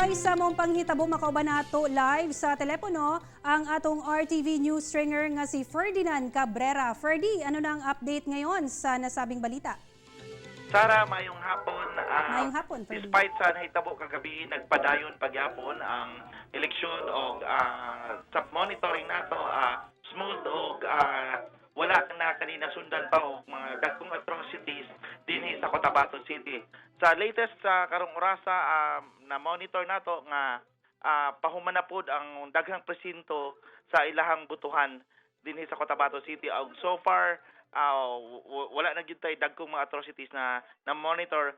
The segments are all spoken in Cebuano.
Sakay sa maong panghitabo, makauban nato live sa telepono ang atong RTV News stringer nga si Ferdinand Cabrera. Ferdy, ano na ang update ngayon sa nasabing balita? Sara, mayong hapon. Maayong hapon, Ferdy. Despite sa nahitabo kagabi, nagpadayon pagyapon ang eleksyon og sa monitoring nato, smooth og wala na kanina sundan pa og mga dagkong atrocities dinhi sa Cotabato City. Sa latest sa karong orasa, na monitor nato nga pahuman na pod ang daghang presinto sa ilahang butuhan dinhi sa Cotabato City. Og so far wala na gyud tay dagkong mga atrocities na na monitor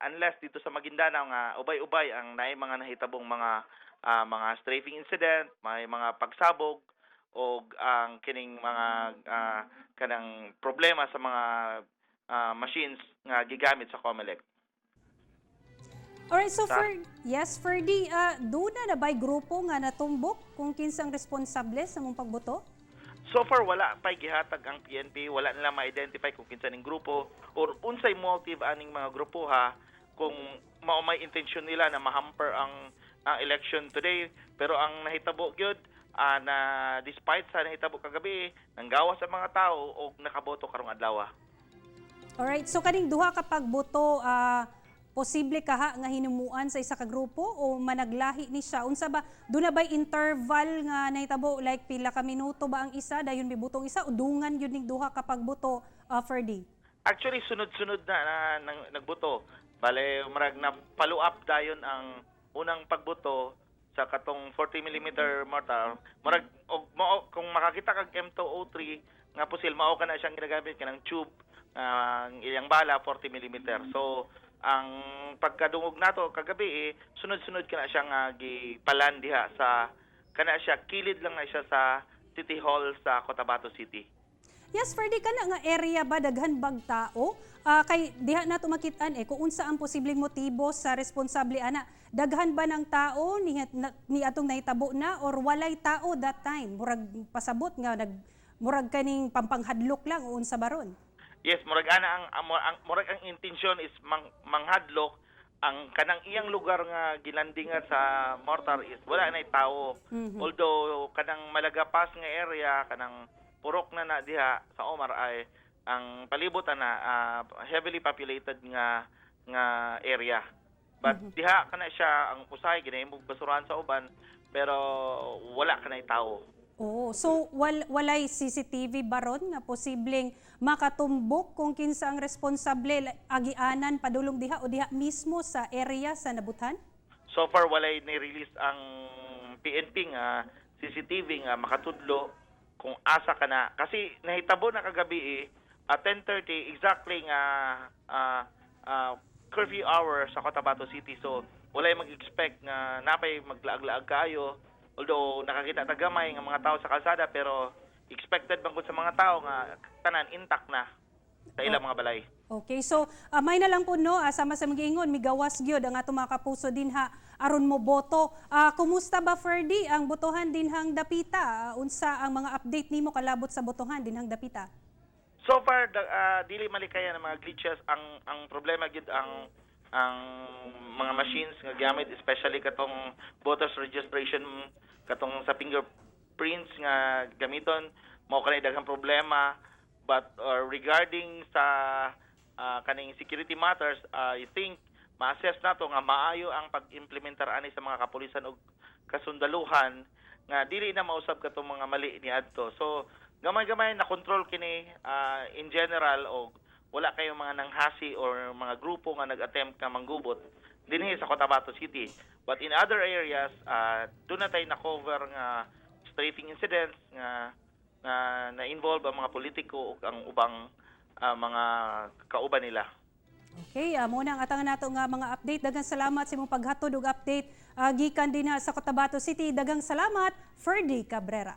unless dito sa Maguindanao nga ubay-ubay ang naay mga nahitabong mga strafing incident, may mga pagsabog og ang kining mga kanang problema sa mga machines nga gigamit sa COMELEC. Alright, so yes, Ferdy, duna na ba'y grupo nga natumbok kung kinsang responsable sa mong pagboto? So far wala pa'y gihatag ang PNP, wala nila ma-identify kung kinsa ning grupo or unsay motive aning mga grupo ha, kung mao may intensyon nila na ma-hamper ang election today. Pero ang nahitabo gyud na despite sa nahitabo kagabi, nanggawas ang mga tao og nakaboto karong adlaw. Alright, so kaning duha ka pagboto, posible kaha nga hinumuan sa isa ka grupo o managlahi ni siya? Unsa ba, duna ba'y interval nga nahitabo, like pila ka minuto ba ang isa dayon mibutong isa o dungan gyud ning duha ka pagboto, Ferdy? Actually, sunod-sunod na nagboto. Bale murag na follow up dayon ang unang pagboto sa katong 40 mm mortar. Murag og mao kung makakita kag M203 nga pusil, mao kana siyang ginagamit, kanang tube, ang iyang bala 40 mm. So ang pagkadungog nato kagabi eh, sunod-sunod kana siya nga gipalan diha sa kana siya kilid lang na siya sa City Hall sa Cotabato City. Yes, Ferdy, kana nga area ba daghan bag tao? Kay diha nato makit-an eh kung unsa ang posibleng motibo sa responsable ana. Daghan ba ng tao ni atong nahitabo na or walay tao that time? Murag pasabot nga nag murag kaning pampanghadlok lang o unsa baron? Yes, murag ana ang murag ang intensyon is manghadlok. Ang kanang iyang lugar nga gilandingan sa mortar is wala nay tao. Although kanang Malagapas nga area, kanang purok na na diha sa Omar ay ang palibot ana heavily populated nga nga area. But diha kana siya ang usahay ginahimog basurahan sa uban, pero wala kanay tao. Oh, so walay CCTV baron nga posibleng makatumbok kung kinsa ang responsable, agianan padulong diha o diha mismo sa area sa nabuthan? So far walay ni-release ang PNP nga CCTV nga makatudlo kung asa ka na kasi nahitabo na kagabi eh, at 10:30 exactly nga curfew hour sa Cotabato City, so walay mag-expect nga napay maglaag-laag kaayo, although nakakita ta gamay nga mga tao sa kalsada, pero expected bang sa mga tao nga tanan intact na sa ilang mga balay. Okay, so may na lang po no, sama sa mga ingon, migawas gyud ang atong mga kapuso dinha aron mo boto. Kumusta ba, Ferdy, ang botohan dinhang dapita? Unsa ang mga update nimo kalabot sa botohan dinhang dapita? So far dili malikayan ang mga glitches. Ang problema gyud ang mga machines nga gamit, especially katong voters registration, katong sa fingerprints nga gamiton, mao kanay daghang problema. But regarding sa kaning security matters, I think ma-assess nato nga maayo ang pag-implementar ani sa mga kapulisan og kasundaluhan nga dili na mausab katong mga mali ni adto. So gamay-gamay na control kini in general og wala kayo mga nanghasi or mga grupo nga nag-attempt nga manggubot dinhi sa Cotabato City. But in other areas, duna tay na cover nga strafing incidents nga na-involve ang mga politiko ug ang ubang mga kauban nila. Okay, muna ang atangan nato nga mga update. Daghang salamat sa imong paghatod og update gikan dinha sa Cotabato City. Daghang salamat, Ferdy Cabrera.